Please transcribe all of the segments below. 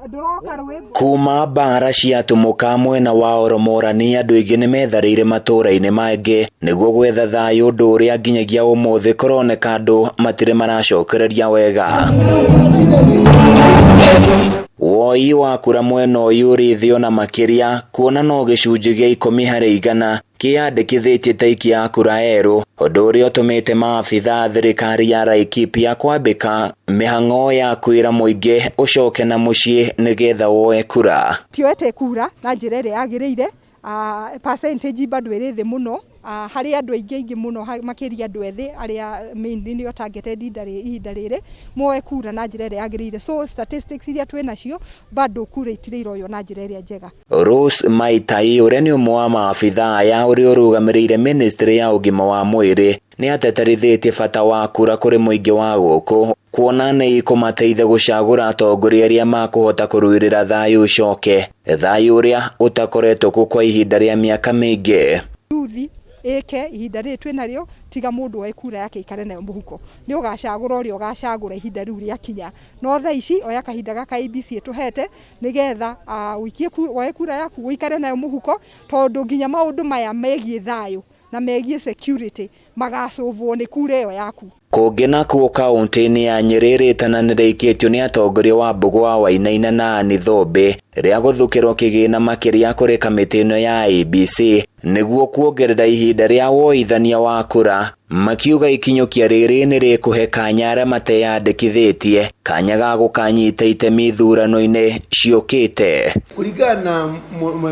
Ndũroka rwĩmbo. Kuma mbara ciatumũka mwena wa Oromorani, andũ aingĩ nĩmetharĩire matũũra-inĩ mangĩ nĩguo gwetha thayũ, ũndũ ũrĩa nginyagia ũmũthĩ kũroneka andũ matirĩ maracokereria wega. Woi wa kura mwena ũyũ ũrĩ thĩ ona makĩria, kuona no gĩcunjĩ gĩa 10% kĩyandĩkithĩtie ta aikia a kura erũ, ũndũ ũrĩa ũtũmĩte maabitha a thirikari ya Laikipia kwambĩka mĩhang'o ya kwĩra mũingĩ ũcoke na mũciĩ nĩgetha woe kura. Tioete kura na njĩra ĩrĩa yagĩrĩire, percentage bado ĩrĩ thĩ mũno, harĩ andũ aingĩ aingĩ mũno, makĩria andũ ethĩ arĩa mainly nĩo targeted ihinda rĩrĩ moe kura na njĩra ĩrĩa yagĩrĩire. So statistics iria twĩ nacio, bado kura itirĩ iroywo na njĩra ĩrĩa njega. Rose Maitai, ũrĩa nĩ ũmwe wa maabitha aya ũrĩa ũrũgamĩrĩire ministry ya ũgima wa mwĩrĩ, nĩ ateterithĩtie bata wa kura kũrĩ mũingĩ wa gũkũ, kuona nĩ ikũmateithia gũcagũra atongoria arĩa makũhota kũrũĩrĩra thayũ ũcoke, thayũ ũrĩa ũtakoretwo kuo kwa ihinda rĩa mĩaka mĩingĩ. Yuthi ĩke ihinda rĩrĩ twĩ narĩo, tiga mũndũ oe kura yake ikare nayo mũhuko, nĩ ũgacagũra ũrĩa ũgacagũra ihinda rĩu rĩakinya. No thaa ici oya kahinda gaka IEBC ĩtũhete nĩgetha ũikie woe kura yaku ũikare nayo mũhuko, tondũ nginya maũndũ maya megiĩ thayũ na megiĩ security magacũvwo nĩ kura ĩyo yaku. Kũngĩ nakuo kaũntĩ-inĩ ya Nyĩrĩ, rĩtana nĩrĩikĩtio nĩ atongoria wa Mbũgũ wa Wainaina na Anne Thũmbĩ rĩa gũthukĩrwo kĩgĩna makĩria kũrĩ kamĩtĩ ĩno ya IEBC nĩguo kuongerera ihinda rĩa woithania wa kura, makiuga ikinyũkia rĩrĩ nĩ rĩkũhe kanya arĩa mateyandĩkithĩtie kanya ga gũkanyita itemi ithurano-inĩ ciũkĩte. Kũringana na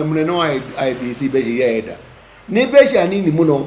mũnene wa IEBC, mbeca iria enda nĩ mbeca nini mũno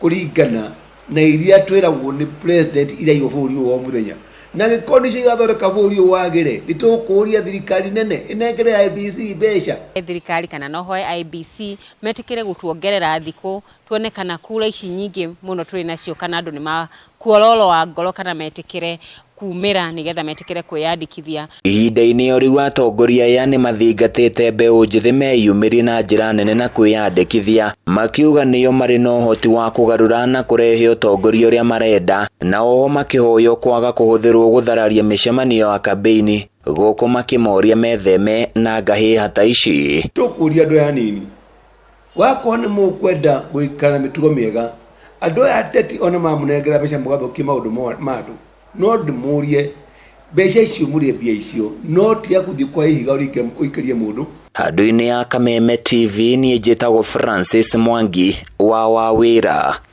kũringana na iria twĩragwo nĩ president iraigwo bũrũri ũyũ o mũthenya, na gĩkorwo nĩcio irathondeka bũrũri ũyũ wagĩre. Nĩ tũkũria thirikari nene ĩnengere IEBC mbeca. Thirikari kana no hoe IEBC metĩkĩre gũtuongerera thikũ, tuone kana kura ici nyingĩ mũno tũrĩ nacio, kana andũ nĩ makuororoa ngoro kana metĩkĩre kumĩra nĩgetha metĩkĩre kwĩyandĩkithia. Ihinda-inĩ o rĩu, atongoria aya nĩ mathingatĩte mbeũ njĩthĩ meyumĩrie na njĩra nene na kwĩyandĩkithia, makiuga nĩo marĩ na ũhoti wa kũgarũra na kũrehe ũtongoria ũrĩa marenda, na oho makĩhoywo kwaga kũhũthĩrwo gũthararia mĩcemanio ya kambĩini gũkũ makĩmoria metheme na ngahĩha ta ici. Tũkũria andũ aya anini, wakorwo nĩ mũkwenda gũikara na mĩtugo mĩega, andũ aya ateti ona mamũnengera mbeca mũgathũkia maũndũ ma andũ, no ndĩmũrie mbeca icio, mũrĩe mbia icio, no tiga gũthiĩ kwa ihiga ũikĩrie mũndũ. Handũ-inĩ ya Kameme TV, niĩ njĩtagwo Francis Mwangi wa Wawĩra.